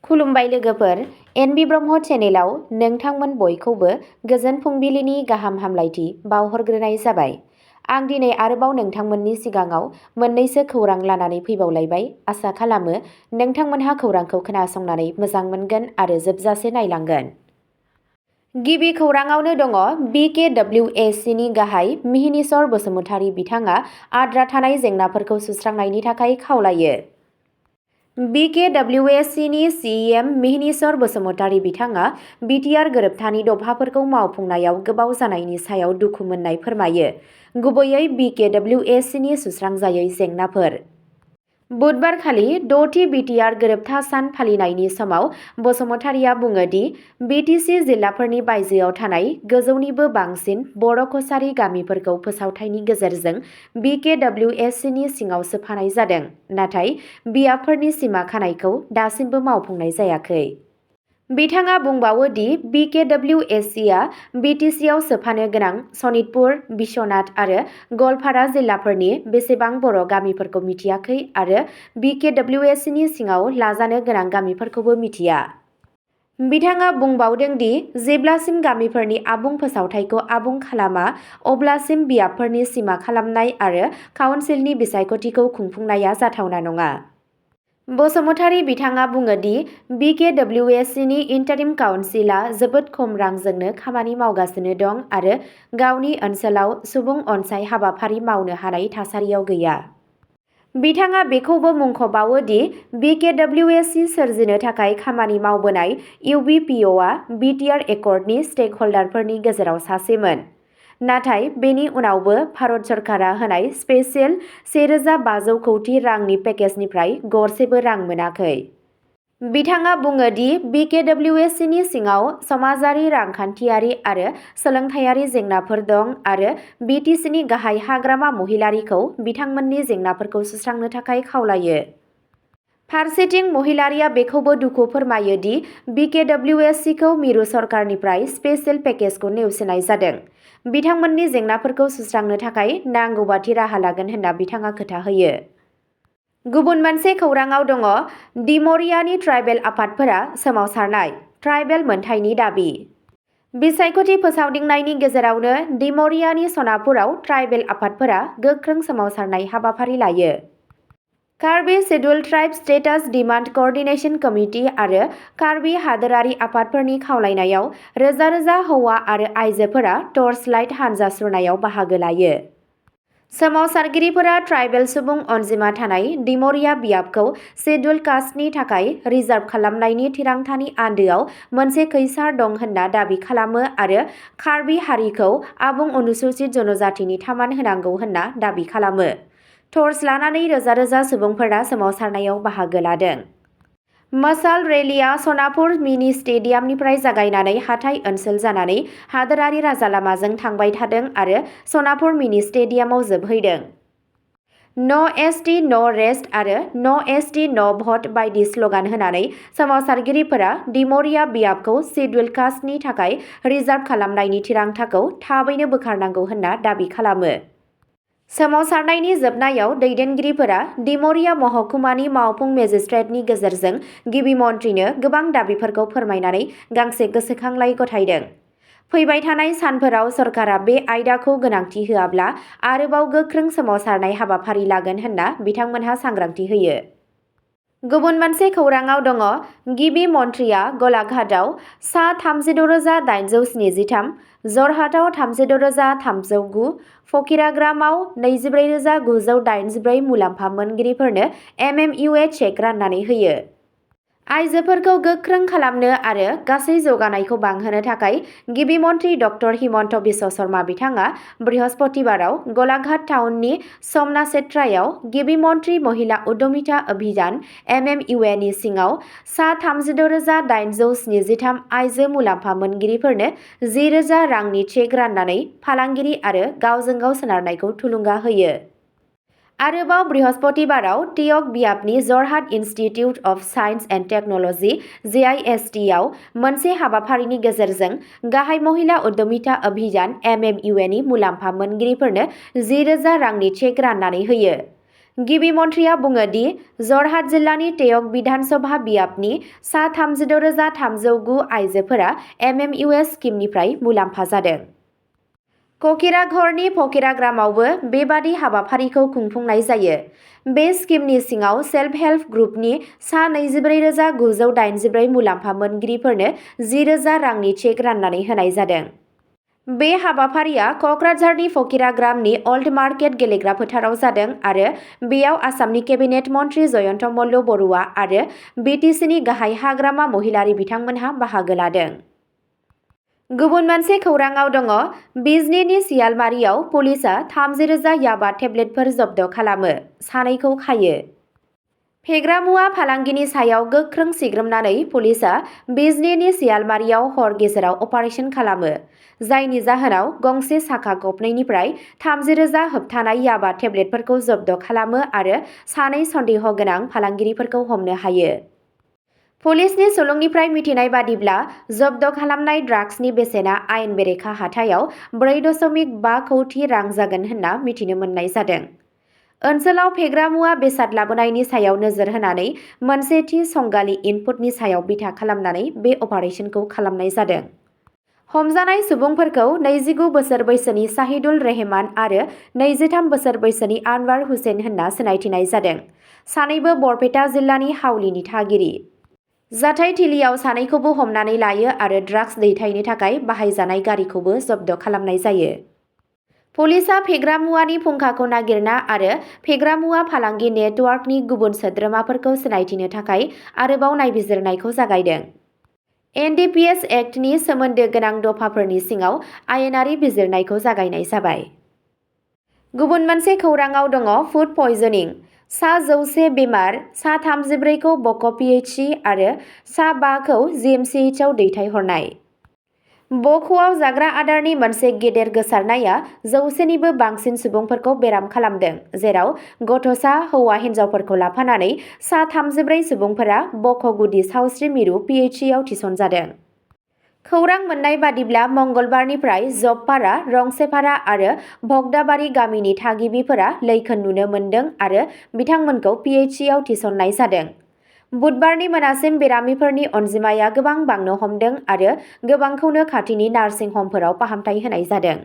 खुलुमबाय लोगोफोर, एनबि ब्रह्म चेनेलाव नोंथांमोन बयखौबो गोजोन फुंबिलिनि गाहाम हामलायथि बावहरग्रोनाय जाबाय। आं दिनै आरोबाव नोंथांमोननि सिगाङाव मोननैसो खौरां लानानै फैबावलायबाय। आसा खालामो नोंथांमोनहा खौरांखौ खोनासंनानै मोजां मोनगोन आरो जोबजासे नायलांगोन। गिबि खौराङावनो दङ BKWSCनि गाहाय मिहिनीश्वर बसुमतारी बिथाङा आद्रा थानाय जेंनाफोरखौ सुस्रांनायनि थाखाय खावलायो। BKWSCनि CEM मिहिनीश्वर बसुमतारी बिथाङा बिटिआर गोरोबथानि दफाफोरखौ मावफुंनायाव गोबाव जानायनि सायाव दुखु मोननाय फोरमायो, गुबैयै BKWSCनि सुस्रांजायै जेंनाफोर। बुधबारखालि 6थि बिटिआर गोरोबथा सान फालिनायनि समाव बसुमतारीया बुङो दि बिटिसि जिल्लाफोरनि बायजोआव थानाय गोजौनिबो बांसिन बर' कछारी गामिफोरखौ फोसावथायनि गेजेरजों BKWSCनि सिङाव सोफानाय जादों, नाथाय बियाबफोरनि सिमा खानायखौ दासिमबो मावफुंनाय जायाखै। बिथाङा बुंबावो दि BKWSCआ बिटिसिआव सोफानो गोनां सनितपुर, बिश्वनाथ आरो गवालपारा जिल्लाफोरनि बेसेबां बर' गामिफोरखौ मिथियाखै आरो BKWSCनि सिङाव लाजानो गोनां गामिफोरखौबो मिथिया। बिथाङा बुंबावदों दि जेब्लासिम गामिफोरनि आबुं फोसावथायखौ आबुं खालामा अब्लासिम बियाबफोरनि सिमा खालामनाय आरो काउन्सिलनि बिसायख'थिखौ खुंफुंनाया जाथावना नङा। बसुमतारी बिथाङा बुङो दि BKWSCनि इन्टारिम काउन्सिलआ जोबोद खम रांजोंनो खामानि मावगासिनो दं आरो गावनि ओनसोलाव सुबुं अनसाय हाबाफारि मावनो हानाय थासारियाव गैया। बिथाङा बेखौबो मुंख'बावो दि BKWSC सोरजिनो थाखाय खामानि मावबोनाय UBPOआ बिटिआर एकर्डनि स्टेकहल्डारफोरनि गेजेराव सासेमोन, नाथाय बेनि उनावबो भारत सरकारा होनाय स्पेशेल 1,500 कौटि रांनि पेकेजनिफ्राय गरसेबो रां मोनाखै। बिथाङा बुङो दि BKWSCनि सिङाव समाजारि, रांखान्थियारि आरो सोलोंथायारि जेंनाफोर दं आरो बिटिसिनि गाहाय हाग्रामा महिलारीखौ बिथांमोननि जेंनाफोरखौ सुस्रांनो थाखाय खावलायो। फारसेथिं महिलारीआ बेखौबो दुखु फोरमायो दि BKWSCखौ मिरु सरकारनिफ्राय स्पेशेल पेकेजखौ नेवसिनाय जादों। बिथांमोननि जेंनाफोरखौ सुस्रांनो थाखाय नांगौबादि राहा लागोन होनना बिथाङा खोथा होयो। गुबुन मोनसे खौराङाव दङ डिम'रियानि ट्राइबेल आफादफोरा सोमावसारनाय, ट्राइबेल मोनथायनि दाबि। बिसायख'थि फोसावदिंनायनि गेजेरावनो डिम'रियानि सनापुराव ट्राइबेल आफादफोरा गोख्रों सोमावसारनाय हाबाफारि लायो। Karbi scheduled tribe status demand coordination committee आरो कार्बि हादोरारि आफादफोरनि खावलायनायाव रोजा रोजा हौवा आरो आइजोफोरा टर्च लाइट हानजा सुरनायाव बाहागो लायो। सोमावसारगिरिफोरा ट्राइबेल सुबुं अनजिमा थानाय डिम'रिया बियाबखौ शेड्युल्ड कास्टनि थाखाय रिजार्भ खालामनायनि थिरांथानि आन्दोआव मोनसे खैसार दं होनना दाबि खालामो आरो कार्बि हारिखौ आबुं अनुसूचित जनजातिनि थामान होनांगौ होनना दाबि खालामो। टर्च लानानै रोजा रोजा सुबुंफोरा सोमावसारनायाव बाहागो लादों। मशाल रेलीआ सनापुर मिनि स्टेडियामनिफ्राय जागायनानै हाथाइ ओनसोल जानानै हादोरारि राजालामाजों थांबाय थादों आरो सनापुर मिनि स्टेडियामाव जोबहैदों। न' एसटि न' रेस्ट आरो न' एसटि न' भट बायदि स्ल'गान होनानै सोमावसारगिरिफोरा डिम'रिया बियाबखौ शेड्युल्ड कास्टनि थाखाय रिजार्भ खालामनायनि थिरांथाखौ थाबैनो बोखारनांगौ होनना दाबि खालामो। सोमावसारनायनि जोबनायाव दैदेनगिरिफोरा डिम'रिया महकुमानि मावफुं मेजिस्ट्रेटनि गेजेरजों गिबि मन्थ्रिनो गोबां दाबिफोरखौ फोरमायनानै गांसे गोसोखांलाइ गथायदों। फैबाय थानाय सानफोराव सरकारा बे आयदाखौ गोनांथि होआब्ला आरोबाव गोख्रों सोमावसारनाय हाबाफारि लागोन होनना बिथांमोनहा सांग्रांथि होयो। गुबुन मोनसे खौराङाव दङ गिबि मन्थ्रिया गलाघाटआव सा 36,873, जरहाटआव 36,309, फकिराग्रामाव 24,984 मुलाम्फा मोनगिरिफोरनो MMUA चेक राननानै होयो। आइजोफोरखौ गोख्रों खालामनो आरो गासै जौगानायखौ बांहोनो थाखाय गिबि मन्थ्रि डक्टर हिमन्त बिश्व शर्मा बिथाङा बृहस्पतिबाराव गलाघाट टाउननि समनासेट्रायाव गिबि मन्थ्रि महिला उद्यमिता अभियान MMUA नि सिङाव सा 36,873 आइजो मुलाम्फा मोनगिरिफोरनो 10,000 रांनि चेक राननानै फालांगिरि आरो गावजों गाव सोनारनायखौ थुलुंगा होयो। आरोबाव बृहस्पतिबाराव टियक बियाबनि Jorhat institute of science and technology JIST आव मोनसे हाबाफारिनि गेजेरजों गाहाय महिला उद्यमिता अभियान MMUA नि मुलाम्फा मोनगिरिफोरनो 10,000 रांनि चेक राननानै होयो। गिबि मन्थ्रिया बुङो दि जरहाट जिल्लानि टेयक बिधान सभा बियाबनि सा 36,309 आइजोफोरा MMUS स्किमनिफ्राय मुलाम्फा जादों। ककिराघरनि फकिराग्रामावबो बेबादि हाबाफारिखौ खुंफुंनाय जायो। बे स्किमनि सिङाव सेल्फ हेल्प ग्रुपनि सा 24,984 मुलाम्फा मोनगिरिफोरनो 10,000 रांनि चेक राननानै होनाय जादों। बे हाबाफारिया कक्राझारनि फकिराग्रामनि अल्ड मार्केट गेलेग्रा फोथाराव जादों आरो बेयाव आसामनि केबिनेट मन्थ्रि जयन्त मल्ल बरुवा आरो BTCनि गाहाय हाग्रामा महिलारि बिथांमोनहा बाहागो लादों। गुबुन मोनसे खौराङाव दङ बिजनीनि सियालमारियाव पुलिसआ 30,000 याबा टेब्लेटफोर जब्द खालामो, सानैखौ खायो। फेग्रा मुवा फालांगिनि सायाव गोख्रों सिग्रोमनानै पुलिसआ बिजनीनि सियालमारियाव हर गेजेराव अपारेशन खालामो, जायनि जाहोनाव गंसे साखा खबनैनिफ्राय 30,000 होबथानाय याबा टेब्लेटफोरखौ जब्द खालामो आरो सानै सन्देह गोनां फालांगिरिफोरखौ हमनो हायो। पुलिसनि सुलुंनिफ्राय मिथिनाय बादिब्ला जब्द खालामनाय ड्राग्सनि बेसेना आयेन बेरेखा हाथायाव 4.5 कौटि रां जागोन होनना मिथिनो मोननाय जादों। ओनसोलाव फेग्रा मुवा बेसाद लाबोनायनि सायाव नोजोर होनानै मोनसे थि संगालि इनपुटनि सायाव बिथा खालामनानै बे अपारेशनखौ खालामनाय जादों। हमजानाय सुबुंफोरखौ 29 बोसोर बैसोनि साहिदुल रेहमान आरो 23 बोसोर बैसोनि आनवार हुसेन होनना सिनायथिनाय जादों। सानैबो बरपेटा जिल्लानि हावलिनि थागिरि। जाथायथिलियाव सानैखौबो हमनानै लायो आरो ड्राग्स दैथायनो थाखाय बाहायजानाय गारिखौबो जब्द खालामनाय जायो। पुलिसआ फेग्रा मुवानि फुंखाखौ नागिरना आरो फेग्रा मुवा फालांगि नेटवार्कनि गुबुन सोद्रोमाफोरखौ सिनायथिनो थाखाय आरोबाव नायबिजिरनायखौ जागायदों। NDPS एक्टनि सोमोन्दो गोनां दफाफोरनि सिङाव आयेनारि बिजिरनायखौ जागायनाय जाबाय। गुबुन मोनसे खौराङाव दङ फुड पयजनिं, सा 100 बेमार, सा 34 खौ बक PHC आरो सा 5 खौ GMCHआव दैथायहरनाय। बकआव जाग्रा आदारनि मोनसे गेदेर गोसारनाया 100निबो बांसिन सुबुंफोरखौ बेराम खालामदों, जेराव गथ'सा हौवा-हिन्जावफोरखौ लाफानानै सा 34 सुबुंफोरा बक गुदि सावस्रि मिरु PHCआव थिसनजादों। खौरां मोननाय बादिब्ला मंगलबारनिफ्राय जबपारा, रंसेपारा आरो भगदाबारि गामिनि थागिबिफोरा लैखोन नुनो मोन्दों आरो बिथांमोनखौ PHCआव थिसननाय जादों। बुधबारनि मोनासिम बेरामिफोरनि अनजिमाया गोबां बांनो हमदों आरो गोबांखौनो खाथिनि नार्सिं हमफोराव फाहामथाय होनाय जादों।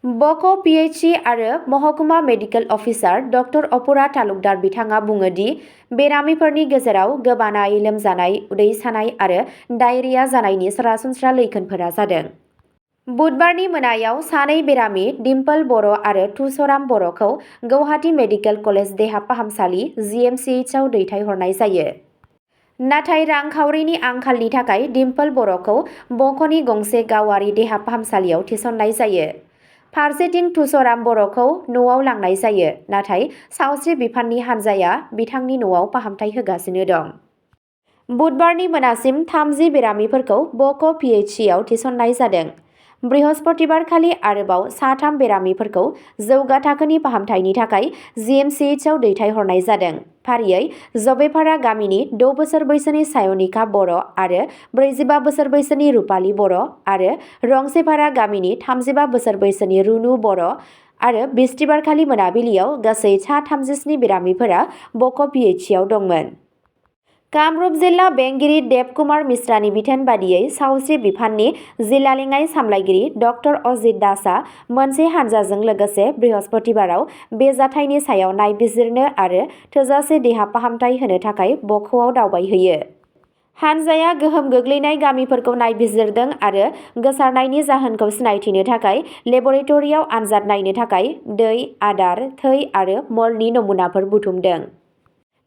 बक PHC आरो महकुमा मेडिकेल अफिसार डक्टर अपुरा तालुकदार बिथाङा बुङो दि बेरामिफोरनि गेजेराव गोबानाय, लोमजानाय, उदै सानाय आरो डायरिया जानायनि सरासनस्रा लैखोनफोरा जादों। बुधबारनि मोनायाव सानै बेरामि डिम्पल बर' आरो तुसराम बर'खौ गौहाटी मेडिकेल कलेज देहा फाहामसालि GMCHआव दैथायहरनाय जायो। नाथाय रांखावरिनि आंखालनि थाखाय डिम्पल बर'खौ बकनि गंसे गावारि देहा फाहामसालियाव थिसननाय जायो। फारसेथिं तुसराम बर'खौ न'आव लांनाय जायो, नाथाय सावस्रि बिफाननि हान्जाया बिथांनि न'आव फाहामथाय होगासिनो दं। बुधबारनि मोनासिम 30 बेरामिफोरखौ बक PHCआव थिसननाय जादों। बृहस्पतिबारखालि आरोबाव सा 3 बेरामिफोरखौ जौगा थाखोनि फाहामथायनि थाखाय GMCHआव दैथायहरनाय जादों। फारियै जबेपारा गामिनि 6 बोसोर बैसोनि सायनिका बर' आरो 45 बोसोर बैसोनि रुपाली बर' आरो रंसेपारा गामिनि 35 बोसोर बैसोनि रुनु बर' आरो बिस्तिबारखालि मोनाबिलियाव गासै सा 37 बेरामिफोरा बक PHCआव दंमोन। कामरुप जिल्ला बेंगिरि देबकुमार मिश्रानि बिथोन बादियै सावस्रि बिफाननि जिल्ला लेङाइ सामलायगिरि डक्टर अजित दासआ मोनसे हानजाजों लोगोसे बृहस्पतिबाराव बे जाथायनि सायाव नायबिजिरनो आरो थोजासे देहा फाहामथाय होनो थाखाय बकआव दावबायहैयो। हानजाया गोहोम गोग्लैनाय गामिफोरखौ नायबिजिरदों आरो गोसारनायनि जाहोनखौ सिनायथिनो थाखाय लेबरेटरियाव आनजाद नायनो थाखाय दै, आदार, थै आरो मलनि नमुनाफोर बुथुमदों।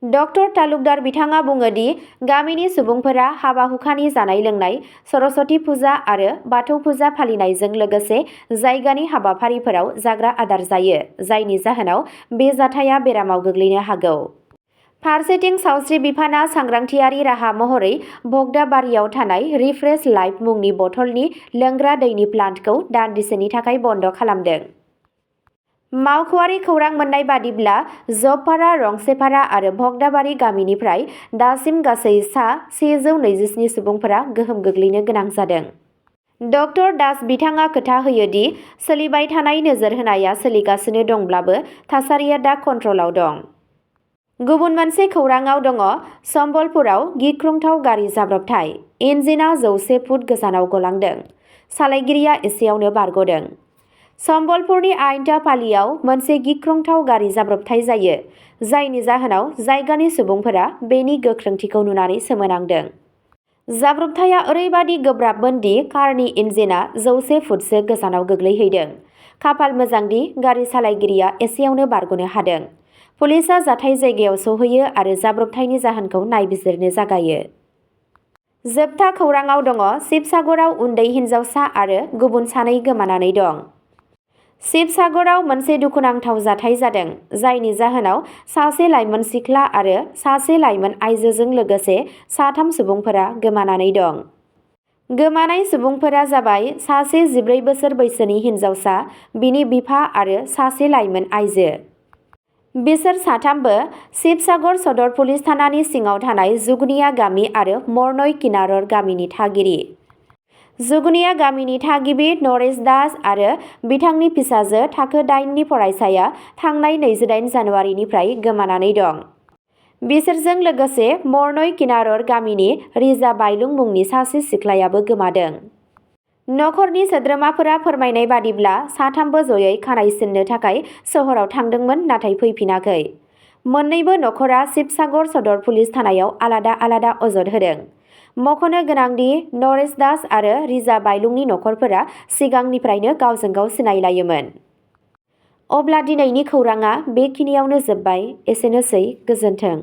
डक्टर तालुकदार बिथाङा बुङो दि गामिनि सुबुंफोरा हाबा-हुखानि जानाय-लोंनाय, सरस्वती फुजा आरो बाथौ फुजा फालिनायजों लोगोसे जायगानि हाबाफारिफोराव जाग्रा आदार जायो, जायनि जाहोनाव बे जाथाया बेरामाव गोग्लैनो हागौ। फारसेथिं सावस्रि बिफाना सांग्रांथियारि राहा महरै भगदाबारियाव थानाय रिफ्रेश लाइफ मुंनि बथलनि लोंग्रा दैनि प्लान्टखौ दान्दिसेनि थाखाय बन्द खालामदों। मावख'आरि खौरां मोननाय बादिब्ला जबपारा, रंसेपारा आरो भगदाबारि गामिनिफ्राय दासिम गासै सा 127 सुबुंफोरा गोहोम गोग्लैनो गोनां जादों। डक्टर दास बिथाङा खोथा होयो दि सोलिबाय थानाय नोजोर होनाया सोलिगासिनो दंब्लाबो थासारिया दा कन्ट्रलाव दं। गुबुन मोनसे खौराङाव दङ सम्बलपुराव गिख्रंथाव गारि जाब्रबथाय। इन्जिना 100 फुट गोजानाव गलांदों। सालायगिरिया एसेयावनो बारग'दों। सम्बलपुरनि आइन्टापालियाव मोनसे गिख्रंथाव गारि जाब्रबथाय जायो, जायनि जाहोनाव जायगानि सुबुंफोरा बेनि गोख्रोंथिखौ नुनानै सोमोनांदों। जाब्रबथाया ओरैबादि गोब्राबमोन दि कारनि इन्जिना 100 फुटसो गोजानाव गोग्लैहैदों। खाफाल मोजांदि गारि सालायगिरिया एसेयावनो बारग'नो हादों। पुलिसआ जाथाय जायगायाव सौहैयो आरो जाब्रबथायनि जाहोनखौ नायबिजिरनो जागायो। जोबथा खौराङाव दङ शिबसागराव उन्दै हिन्जावसा आरो गुबुन 2 गोमानानै दं। शिबसागराव मोनसे दुखुनांथाव जाथाय जादों, जायनि जाहोनाव सासे लाइमोन सिख्ला आरो सासे लाइमोन आइजोजों लोगोसे 3 सुबुंफोरा गोमानानै दं। गोमानाय सुबुंफोरा जाबाय सासे 14 बोसोर बैसोनि हिन्जावसा, बिनि बिफा आरो सासे लाइमोन आइजो। बिसोर 3बो शिबसागर सदर पुलिस थानानि सिङाव थानाय जुगनिया गामि आरो मरनय किनारर गामिनि थागिरि। जुगनिया गामिनि थागिबि नरेश दास आरो बिथांनि फिसाजो थाखो 8 नि फरायसाया थांनाय 28 जानुवारिनिफ्राय गोमानानै दं। बिसोरजों लोगोसे मरनय किनारर गामिनि रिजा बायलुं मुंनि सासे सिख्लायाबो गोमादों। नखरनि सोद्रोमाफोरा फोरमायनाय बादिब्ला 3बो जयै खानाय सिननो थाखाय सोहोराव थांदोंमोन नाथाय फैफिनाखै। मोन्नैबो नखरा शिबसागर सदर पुलिस थानायाव आलादा आलादा अजद होदों। मख'नो गोनांदि नरेश दास आरो रिजा बायलुंनि नखरफोरा सिगांनिफ्रायनो गावजों गाव सिनायलायोमोन। अब्ला दिनैनि खौराङा बेखिनियावनो जोब्बाय। एसेनोसै, गोजोन्थों।